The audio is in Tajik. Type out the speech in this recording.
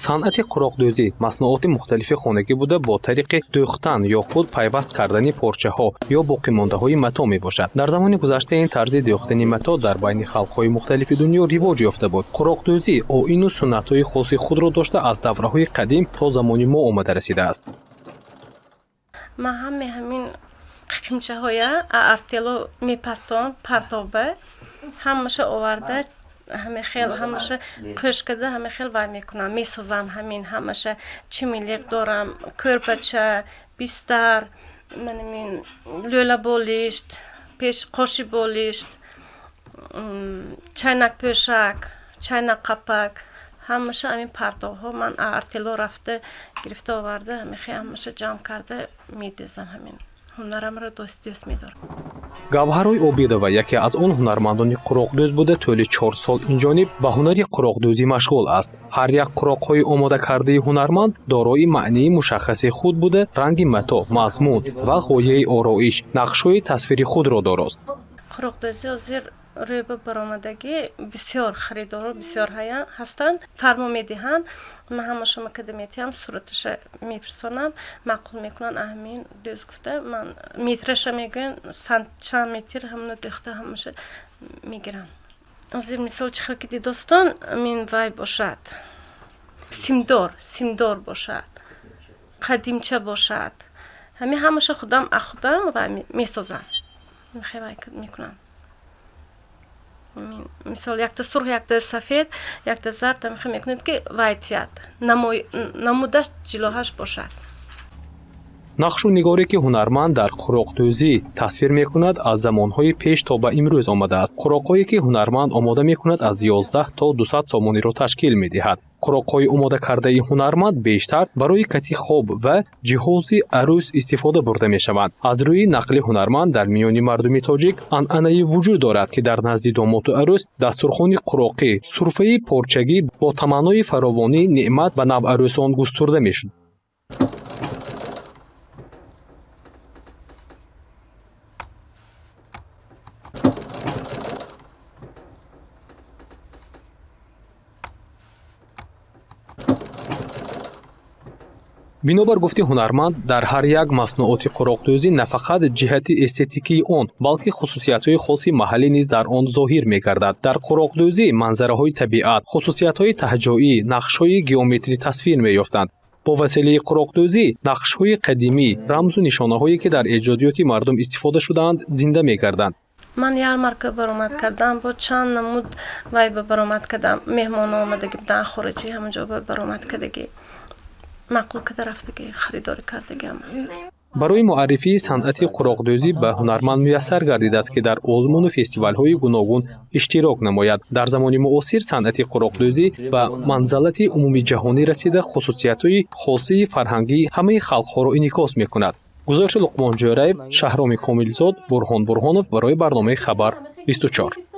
Санъати қуроқдӯзӣ маснуоти мухталифи хонагӣ буда, бо тариқи дӯхтан ё худ пайваст кардани порчаҳо ё боқимондаҳои матоъ мебошад. Дар замони гузашта ин тарзи дӯхтани матоъ дар байни халқҳои мухталифи дунё ривоҷ ёфта буд. Қуроқдӯзӣ оину суннатҳои хоси худро дошта, аз давраҳои қадим то замони мо омада расидааст. Ман ҳаме ҳамин қиқимчаҳоя артело мепартон, партоба ҳамаша оварда, ҳаме хел ҳамаша қӯш карда, ҳаме хел вай мекунам, месозам. Ҳамин ҳамаша чимилиқ дорам, кӯрпача, бистар, манамин лӯла болишт, пеш қоши болишт, чайнак пӯшак, чайнак қапак, ҳамаша ҳамин партовҳо ман артело рафта гирифта оварда, ҳамехел ҳамаша ҷамъ карда медӯзам. Ҳамин ҳунарамро дӯст медорам. Гавҳарой Обидова яке аз он ҳунармандони қуроқдӯз буда, тӯли 4 сол инҷониб ба ҳунари қуроқдӯзӣ машғул аст. Ҳар як қуроқҳои омодакардаи ҳунарманд дорои маънии мушаххаси худ буда, ранги матоъ, мазмун ва ғояи ороиш, нақшҳои тасвири худро дорост. Қуроқдӯзӣ ҳозир рӯй ба баромадагӣ, бисёр харидоро бисёр ҳастанд, фармо медиҳанд. Ман ҳамашо макада метиҳам, сураташа мефирсонам, маъқул мекунанд, аҳамин дӯз гуфта, ман метраша мегӯям, чанд метр ҳамона дӯхта, ҳамаша мегирам. Ҳозир мисол чӣ хел ки дидостон, мин вай бошад, симдор, симдор бошад, қадимча бошад, ҳамин ҳамаша худам худам вай месозам, вай мекунам. Мисол, якта сурх, якта сафед, якта зард, ҳамихел мекунед, ки вай тият, намудаш, ҷилоҳаш бошад. Нақшу нигоре, ки ҳунарманд дар қуроқдӯзӣ тасвир мекунад, аз замонҳои пеш то ба имрӯз омадааст. Қуроқҳое, ки ҳунарманд омода мекунад, аз 11 то 200 сомониро ташкил медиҳад. Қуроқҳои омодакардаи ҳунарманд бештар барои кати хоб ва ҷиҳози арӯс истифода бурда мешаванд. Аз рӯи нақли ҳунарманд, дар миёни мардуми тоҷик анъанае вуҷуд дорад, ки дар назди домоту арӯс дастурхони қуроқӣ, сурфаи порчагӣ бо таманнои фаровонии неъмат ба наварӯсон густурда мешуд. Бинобар гуфти ҳунарманд, дар ҳар як маснуоти қуроқдӯзӣ на фақат ҷиҳати эстетикии он, балки хусусиятҳои хоси маҳаллӣ низ дар он зоҳир мегардад. Дар қуроқдӯзӣ манзараҳои табиат, хусусиятҳои таҳҷоӣ, нақшҳои геометрӣ тасвир меёфтанд. Бо василаи қуроқдӯзӣ нақшҳои қадимӣ, рамзу нишонаҳое, ки дар эҷодиёти мардум истифода шудаанд, зинда мегарданд. Ман ярмарка баромад кардам, бо чанд намуд вай ба баромад кардам, меҳмоно омадагӣ буданд хориҷӣ, ҳамонҷо ба баромад кардагӣ, маъқул карда рафтагӣ, харидорӣ кардагиам. Барои муаррифии санъати қуроқдӯзӣ ба ҳунарманд муяссар гардидааст, ки дар озмуну фестивалҳои гуногун иштирок намояд. Дар замони муосир санъати қуроқдӯзӣ ба манзалати умумиҷаҳонӣ расида, хусусиятҳои хосаи фарҳангии ҳамаи халқҳоро инъикос мекунад. Гузориши Луқмон Ҷӯраев, Шаҳроми Комилзод, Бурҳон Бурҳонов барои барномаи «Хабар 24».